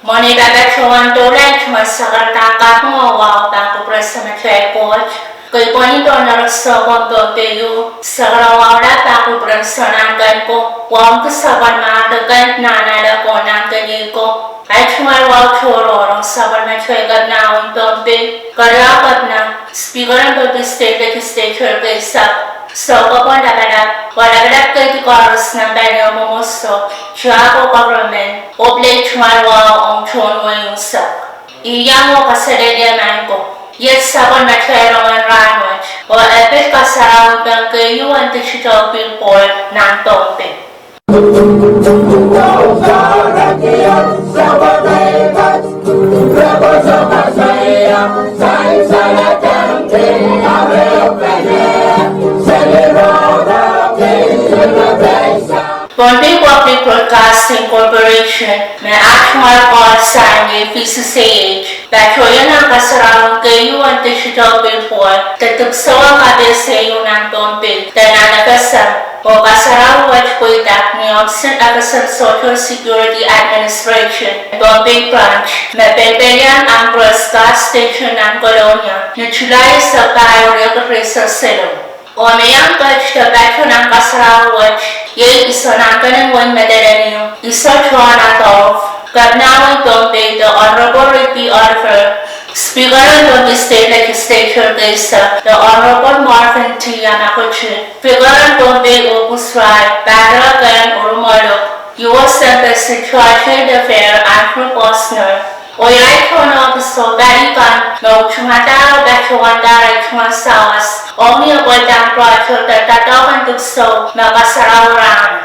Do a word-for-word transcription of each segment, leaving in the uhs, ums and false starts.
Mwohn ei pahn patohwan doula, I tungoal sakarada kaping oh wahu pahn kupwurese met Koht. Kei pwon pohn Lerek Sokehn Pohnpei, I sakarada wahu pahn kupwurese nan kempo, wahu kesempwal me ahneki nan ale ko nan kempo. Ahi tungoal wahu tohrohr ong sapwellimatail Kepina en Pohnpei, Keriau Kepina, Speaker en Pohnpei State Legislature keisek, Soukohp oh Lapalap, oh Lapalap County koaros nan pali mwomwohdiso, tiahk oh government, oh pil tungoal wahu ong tohn wehi unsek. Iang oh kaselehlie maing ko. Iet sapwellimatail rongen rahnwet, oh e pid kasarawi pen keieu en digital billboard nan Pohnpei. Pohnpei Public Broadcasting Corporation, me aht tungoal koaros sang iei P C C H, patohwan kasarawi keieu en digital billboard de dipwisou en kapehse ieu nan Pohnpei de nan FSM, oh kasarawi wet pweida ni ohpis en FSM Social Security Administration, Pohnpei Branch, me pelpelian Ambrose Gas Station nan Kolonia, ni Sulai eisek pahieu, riekid rieisek siluh. Oh me iang ketido patohwan kasarawi wet, iei Iso Nampenen Wein Madolenihmw, Iso John Adolph, Kepina en Pohnpei, the Honorable Ricky Oliver, Speaker en Pohnpei State Legislature keisek, the Honorable Marvin T. Yamaguchi, Speaker en Pohnpei Office Rai, Patrick N. Urumwolok, U S Embassy, George A. Lefevre, Andrew Posner, oh iei tohn ohpis oh pali kan me utungada oh patohwanda arail tungoal sawas ong ni apwaldahr project de doadoahk en dipwisou me kasarawi rahno.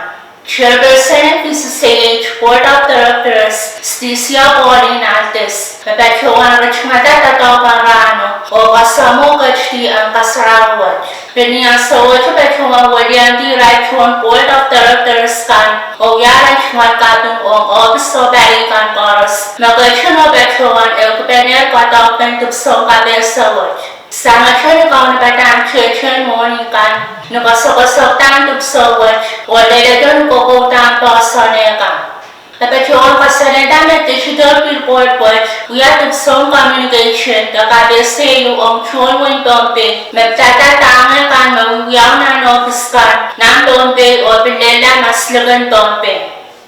Chairperson en P C C H Board of Directors, Stecia Pauline Altis, me patohwan ritingada doadoahk en rahno oh kasamwo ketidi en kasarawi wet. Pil ni ansou wet patohwan weliandi irail tohn Board of Directors kan oh wia arail tungoal kaping ong ohpis oh pali kan koaros me ketin oh patohwan ehukipene doadoahk pen dipwisou en kapehse wet. Sangete ni kaunopadahn tehtehn mwohni kan, ni koasokoasoakdahn dipwisou wet, oh leledo ni kokoudahn poahsoane kan. E patohwan kasalehda me digital billboard wet wia dipwisou en communication de kapehse ieu ong tohn wehin Pohnpei me pidada dahme kan me wiewiawi nan ohpis kan nan Pohnpei oh pil lella maslikin Pohnpei.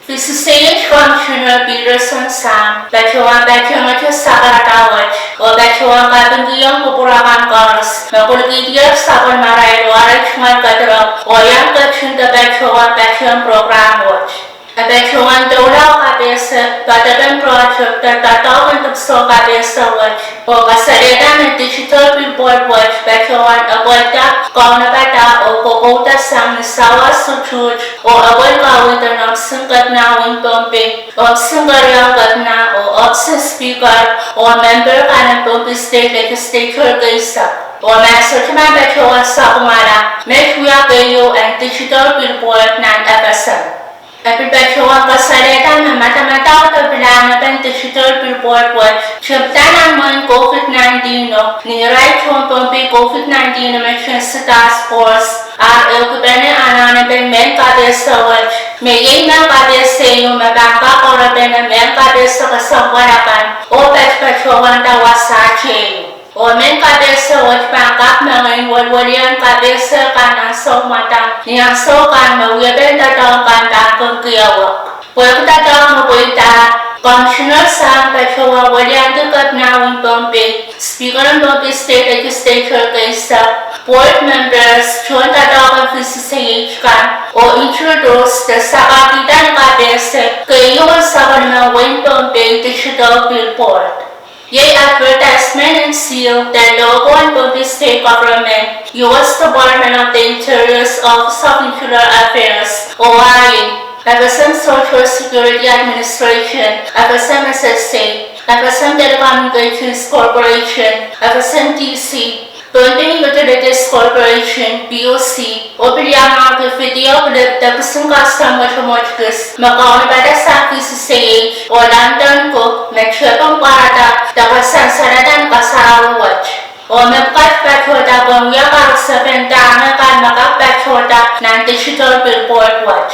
P C C H Commissioner Peterson Sam patohwan patehngete sakarada wet oh patohwan kapingkihong kupwur akan koaros me kulikihdier sapwellimarail oh arail tungoal kedirepw oh iang ketin de patohwan patehng program wet. E patohwan doula oh kapehse poadepen project de doadoahk en dipwisou en kapehse wet oh kasalehda me digital billboard wet patohwan apwalda, kaunopada oh kokouda sang ni sawas sutuht oh apwal kaweid en ohpisin Kepina en Pohnpei, ohpisin Keriau Kepina oh ohpisin Speaker oh memper kan en Pohnpei State Legislature keisek. Oh ma sohte pahn patohwan sapwungala, met wia keieu en digital billboard nan FSM. E pil patohwan kasalehda me madamadau de pilahn apen digital billboard wet tepda nan mwehin COVID nineteen-o, ni irail tohn Pohnpei COVID nineteen Emergency Task Force ahr ehukipene anahnepen mehn kapehse wet, me iei mehn kapehse ieu me pahn kak oarepene mehn kapehse kesempwal akan oh patopatohwanda wasa teieu. Oh mehn kapehse wet pahn kak mengei welwelian kapehse kan ansou mwadang ni ansou kan me wiepen doadoahk kan pahn kin kiewek. Pwehki doadoahk me pweidahr, Commissioner Sam patohwan weliandi Kepina en Pohnpei, Speaker en Pohnpei State Legislature keisek, board members, tohndoadoahk en P C C H kan, oh introduce de sakarkihda ni kapehse keieu en sapwellimen wehin Pohnpei digital billboard. Iei advertisement and seal de logo en Pohnpei State Government, U S Department of the Interior's Office of Insular Affairs, O I A, FSM Social Security Administration, FSM SSA, FSM Telecommunications Corporation, FSMTC, Pohnpei Utilities Corporation, PUC, oh pil iangahki video clip de kisin kastam mwotomwot kis me kaunopada sang P C C H oh London Cook me tepin pwarada de kasansalada ni kasarawi wet, oh me pwukat patohda pwehn wia karusepen dahme kan me kak patohda nan digital billboard wet.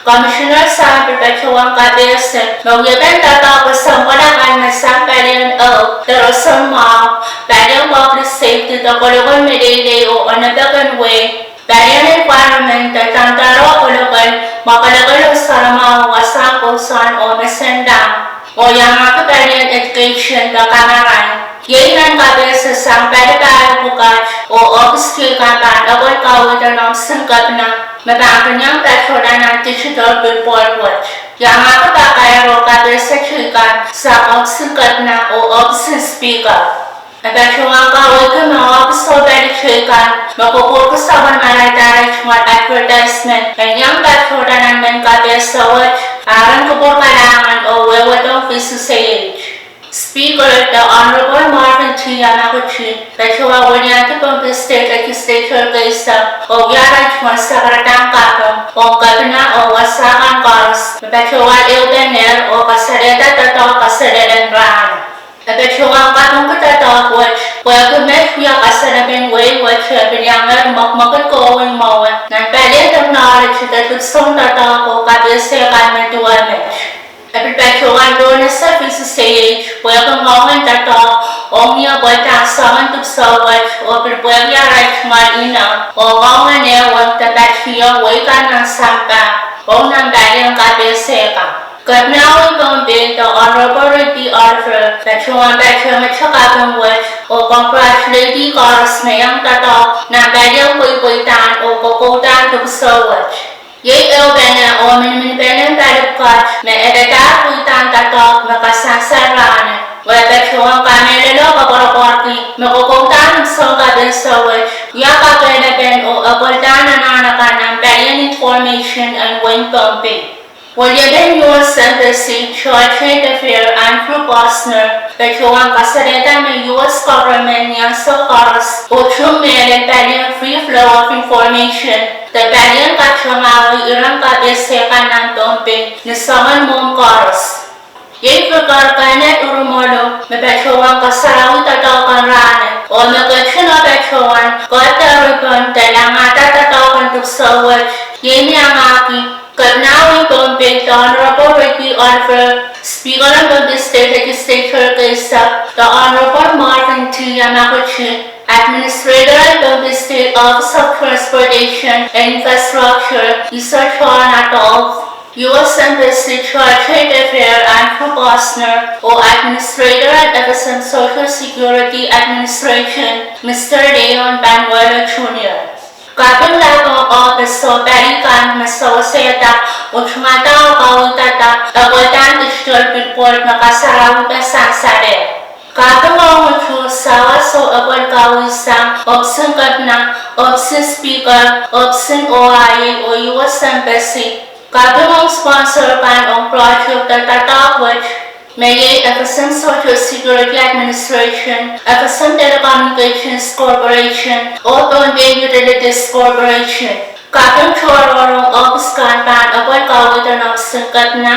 Commissioner Sam pil patohwan kapehse me wiepen doadoahk kesempwal de roson mwahu, palien public safety de kolokol meleilei oh onepek en wehi, palien environment de tamatauro kolokol, mwakelekel oh soahromwahu, wasahn kousoan oh mesen lahng, oh iangahki palien education de kamarain. Iei nan kapehse sang palipahu pwukat oh ohpis teikan pahn epwel kaweid en ohpisin kepina me pahn kin iang patohla nan digital billboard wet. Iangahki pakair oh kapehse teikan sang ohpisin kepina oh ohpisin speaker. E patohwan kaweidki me ohpis oh pali teikan me kupwurki sapwellimarail direct mail advertisement en iang patohla nan mehn kapehse wet, ahr en kupwur kalahngan oh wehwehdohng V C C H. Speaker, the Honorable Marvin T. Yamaguchi, patohwan weliandi Pohnpei State Legislature keisek oh wia arail tuhwong sakaradahn kaping ong kepina oh wasa kan koaros me patohwan ehupene oh kasalehda doadoahk kaselel en rahn. E patohwan kapingki doadoahk wet pwehki met wia kasalepen wehi wet e pil iangehr mwekmwekid kohwei mwowe nan palien technology de dipwisoun doadoahk oh kapehse kan me duwe met. E pil patohwan pohnese V C C H pwehki ngoang en doadoahk ong ni epweldahn soangen dipwisou wet oh pil pwehki arail tungoal inou oh ngoang en ehu de patpihong wehi kan nan sampah ong nan palien kapehse kan. Kepinahwei Pohnpei, the Honorable Ricky Oliver, patohwan patehngete kaping wet oh congratulate koaros me iang doadoahk nan palien pweipweidahn oh kokoudahn dipwisou wet. Iei ehupene oh miniminipen en pali pwukat me e pahn pweidahn doadoahk me kasansal rahnwet. E patohwan kamehlele oh koapworopworki me kokoudahn dipwisoun kapehse wet wia kapehnepen oh epweldahn anahn akan nan palien information en wehin Pohnpei. Weliepen U S Embassy, George H. Deferr, Andrew Posner, patohwan kasalehda me U S government ni ansou koaros oh tung mehlel palien free flow of information de palien kapingahwei iren kapehse kan nan Pohnpei ni soangen mwomw koaros. Iei figure keinek irumwolong me patohwan kasarawi doadoahk en rahnwet oh me ketin patohwan kohdo ribbon de langahda doadoahk en dipwisou wet. Iei me iangahki Kepinahwei Pohnpei, the Honorable Ricky Oliver, Speaker en Pohnpei State Legislature keisek, the Honorable Marvin T. Yamaguchi, Administrator en Pohnpei State Office of Transportation and Infrastructure, Isor John Adolph, U S Embassy, George H. Deferr, Andrew Posner, oh Administrator en F S M Social Security Administration, Mister Leon Panuelo Junior. Kaping lahng ong ohpis oh pali kan me sewesehda oh tungada oh kaweidada epweldahn digital billboard me kasarawi me sansalehr. Kaping ong utuht sawas oh epwel kaweid sang ohpisin kepina, ohpisin speaker, ohpisin O I A oh U S Embassy. Kaping ong sponsor kan ong project de doadoahk wet, me iei F S M Social Security Administration, F S M Telecommunications Corporation, oh Pohnpei Utilities Corporation. Kaping tohrohr ong ohpis kan pahn epwel kaweid en ohpisin kepina,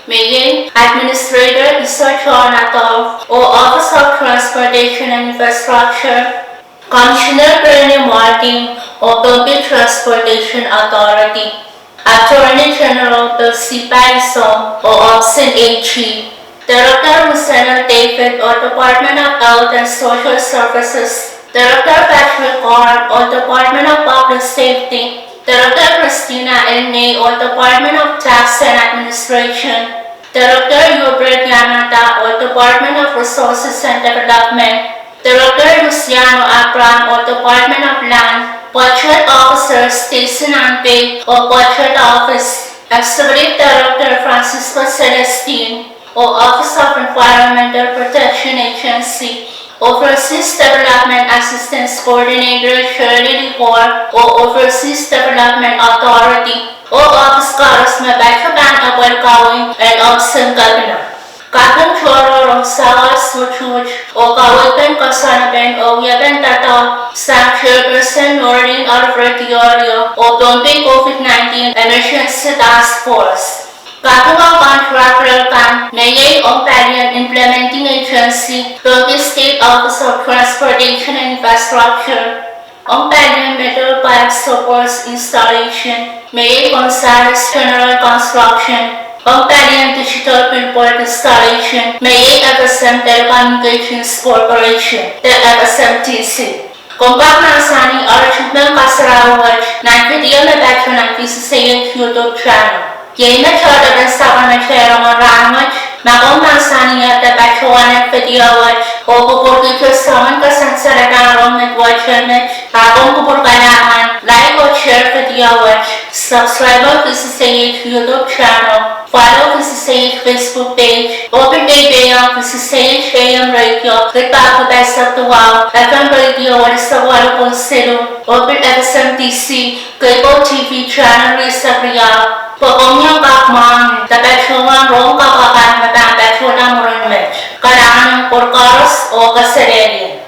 me iei Administrator Isor John Adolph oh Office of Transportation and Infrastructure, Commissioner Bernie Marding oh Pohnpei Transportation Authority, Attorney General Percy Paison oh ohpisin A G, Director Rosanna David oh Department of Health and Social Services, Director Patrick Horn oh Department of Public Safety, Director Christina N. May oh Department of Tax and Administration, Director Hubert Yamada oh Department of Resources and Development, Director Luciano Abraham oh Department of Land, Budget Officer Stacy Nampei oh Budget Office, Executive Director Francisco Celestine oh Office of Environmental Protection Agency, Overseas Development Assistance Coordinator Shirley Lihor oh Overseas Development Authority, oh ohpis koaros me patohwan epwel kaweid en ohpisin kepina. Kaping tohrohr ong sawas, utuht oh kaweid pen koasoanepen oh wiepen doadoahk sang Chairperson Norlene Oliver Diorio oh Pohnpei COVID nineteen Emergency Task Force. Kaping ong contractor kan, me iei ong palien Implementing Agency, Pohnpei State Office of Transportation and Infrastructure, ong palien Metal Pipe Supports Installation, me iei Gonzales General Construction, ong palien Digital Billboard Installation, me iei F S sang Telecommunications Corporation, de F S M T C. Komw kak mahsanih original kasarawi wet nan video me patohwan nan V C C H YouTube channel. Iei me tohto en sapwellimatail rongen rahnwet. Ma komw mahsanih de patohwan video wet, oh kupwurki soangen kasansalada rong met wet met, a komw kupwur kalahngan like oh share video wet, subscribe V C C H YouTube channel, follow V C C H Facebook page, oh pil peipeidong V C C H A M radio, rit pahieu pahisek duwau, F M radio wet eisek waluh pwihn siluh, oh pil F S M T C, cable T V channel riehsek riau, pwe komw iang kak mwahngih de patohwan rong kapw akan me pahn patohla mwurin met. Kalahngan en koaros oh kaselehlie.